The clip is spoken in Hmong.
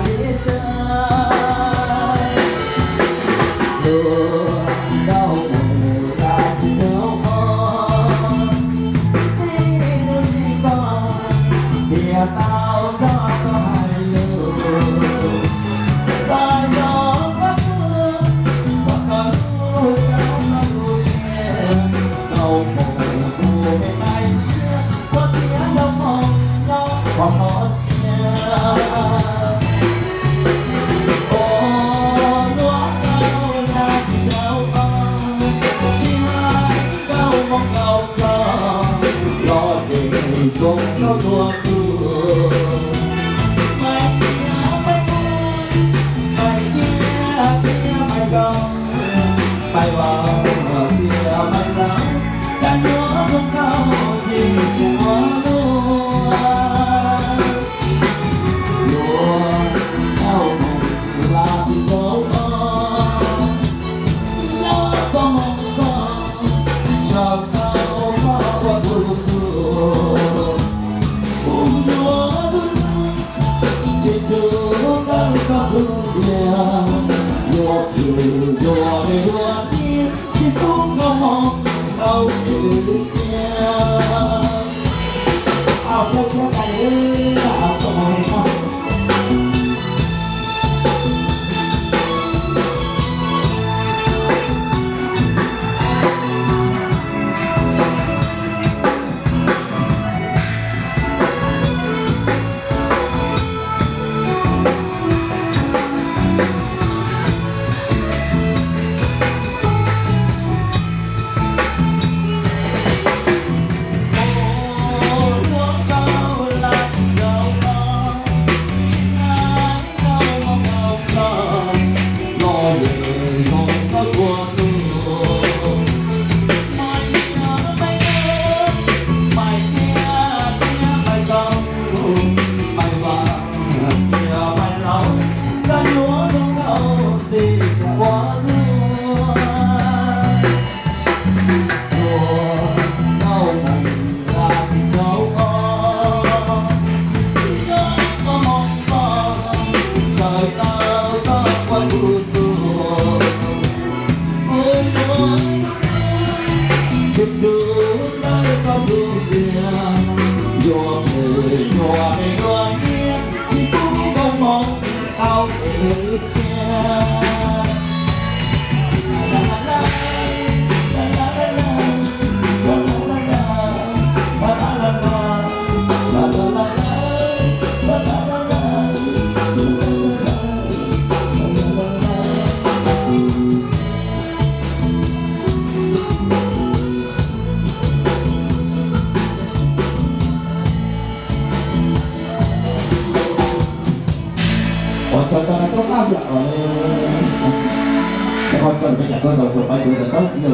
Ces cas luag nkauj mus lawm tsis tau qhov, txij hnub ntawd koj tias tau nrog koj hais lus, txawm yog koj tuag, koj lub koj lub siab, nkauj mus tus me daim siab, koj tias nkauj mus nyob qhov no siab. Ua luag nkauj lawm tsis tau qhov, tsis hais nkauj mus nkauj los, los ces zoo nkauj tuag tuag. Maiv tias maiv tuag, maiv tias tias maiv nkauj, maiv vas tias maiv lawm, cas yuav zoo nkauj txij siab ua luaj. Luag nkauj mus lawm tsis tau qhov, yog txoj hmoo txog, sawv tau koj ua kuv tug, kuv yuav lub hlwb tsis tu ntawm koj xub ntiag, yuav kwv yuav dej yuav niam tsis pub nkauj hmoov tau kev lwm siab. Au, plaub tshiab tais, au, txoj hmoo heev no. Tsis tu ntawm koj xub ntiag, yuav phem yuav dej yuav niam tsis pub nkauj hmoov tau kev lwm siab. Ua tsaug rau nej txhua tus, ua tsaug rau peb cov koj tau txhua pab tus tau